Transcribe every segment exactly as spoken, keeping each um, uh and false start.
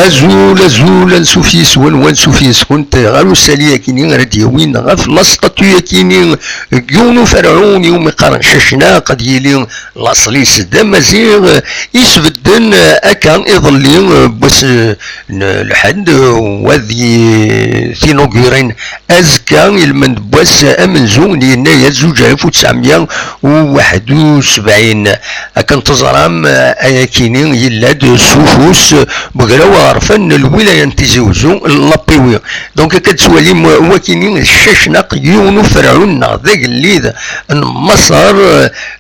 Azul, azul, ansuf yes-wen, wansuf yes-kent ɣer usali-akini ara d-yawin ɣef la statue-akini n yiwen uferɛun iwumi qqaren Cacnaq, ad yili laṣel-is d amaziɣ, isbedden akka iḍelli n wass n lḥedd, u ad y-t-inaugurin azekka i lmend n wass amenzu n yennayer zuǧ alaf u tesɛemya u waḥed u sebɛin. Akken teẓram, ayakini yella-d s ufus n ugraw aɣerfan n lwilaya n Tizi Uzzu, Lapiwi. Donc, akka d-tettwalim, wakini d Cacnaq, yiwen uferɛun neɣ d agellid n Maṣer,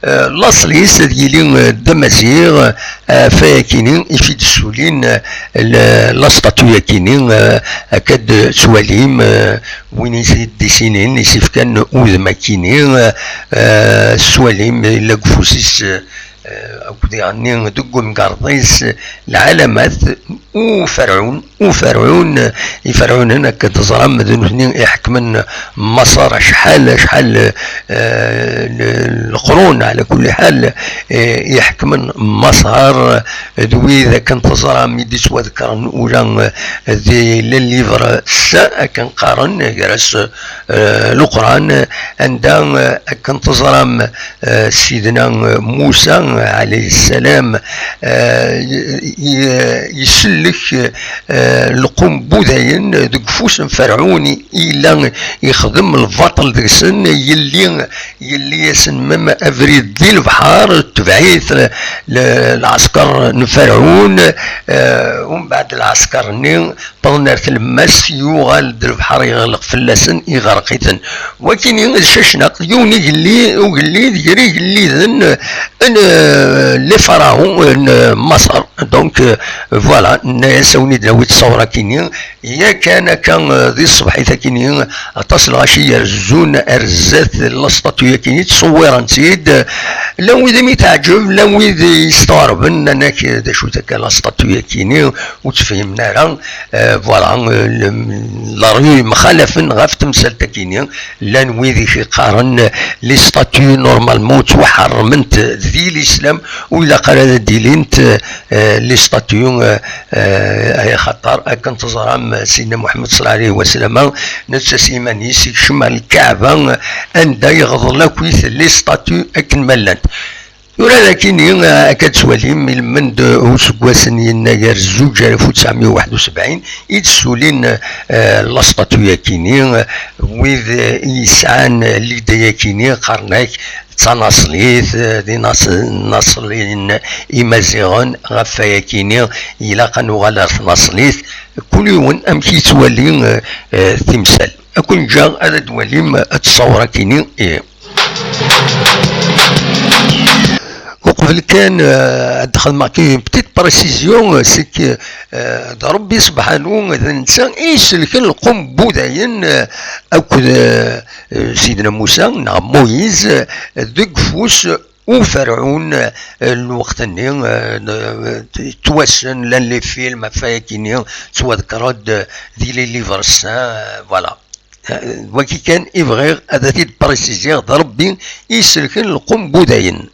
eh, laṣel-is ad yili, eh, d amaziɣ, eh, ɣef wayakini i fi d-ssulin, eh, l-, la statue-yakini, eh, akka d-tettwalim, eh, win i s-d-isinin, i s-ifkan udem-akini, eh, eh, tettwalim, yella deg ufus-is, eh, eh, akked iɣenni deg umgarḍ-is, lɛalamat uferɛun, uferɛun, iferɛunen, akka teẓram, d nutni iḥekmen Maṣer acḥal, acḥal, eh, l-, leqrun, ɛla kulli ḥal, eh, iḥekmen Maṣer, d wid akken teẓram i d-ittwadekren ula, eh, di le livre saint, akken qqaren, gar-as, eh, Leqran, anda, eh, akken teẓram, eh, Sidna, eh, Musa, eh, alayhi ssalam, eh, y-, y-, isellek, eh, lqumbudayen deg ufus n Ferɛun, i yella ixdem lbaṭel deg-sen, yelli, yelli-yasen même abrid di lebḥer, tebɛ-it l-, l-, lɛesker n Ferɛun, eh, umbeɛd lɛesker-nni wwḍen ar tlemmast, yuɣal-d lebḥer yeɣleq fell-asen, iɣreq-iten. Wakini d Cacnaq, d yiwen igelli-, ugellid gar igelliden n, eh, les pharaons n Maṣer. Donc, eh, voilà, nenna-yas awen-id-nawi-d ṣṣawra-kini, yakan akka, eh, di ṣṣbeḥit-akini, aṭas lɣaci yerzun ar zdat la statue-yakini, ttṣewwiren-tt-id. Llan wid i mi teɛǧeb, llan wid yesteɣrben, nnan-ak, eh, d acu-t akka la statue-yakini, ur tt-fhimen ara. Euh, voilà, euh, le-, la rue mxalafen ɣef temsalt-akini, llan wid i qqaren, euh, les statues normalement ttwaḥeṛṛment di l'islam, ur ilaq ara ad d-ilint, euh, les statues, euh, euh, ay axaṭer akken teẓram, Sidna Muḥemmed ṣalla Llahu ɛalayhi wa sallam, netta s iman-is ikcem ar Lkaɛba, anda iɣḍel akkit les statues akken ma llant. Tura d akini, eh, akka d-twalim, ilmend useggas n yennayer zuǧ alaf u tesɛemya u waḥed u sebɛin, i d-ssulin, eh, la statue-yakini, eh, wid, eh, yesɛan l'idée-yakini, qqaren-ak d tanaṣlit, eh, d inaṣ-, inaṣliyen imaziɣen, ɣef wayakini ilaq ad nuɣal ar tnaṣlit, kul yiwen amek yettwali, eh, eh, timsal. Ad ken-ǧǧeɣ ad d-twalim, eh, ttṣawra-kini, eh, Uqbel kan, eh, ad d-xedmeɣ une petite précision, eh, c'est que, eh, d Ṛebbi subḥanu, d netta i iselken lqumbudayen, eh, akked, eh, eh, Sidna Musa neɣ Moïse, eh, deg ufus uferɛun, eh, n lweqt-nni, eh, n-, ttwassen, llan les films ɣef wayakini, ttwadekren-d di les livres saints, eh, voilà. Eh, wagi kan i bɣiɣ ad t-id-préciser, d Ṛebbi i iselken lqumbudayen.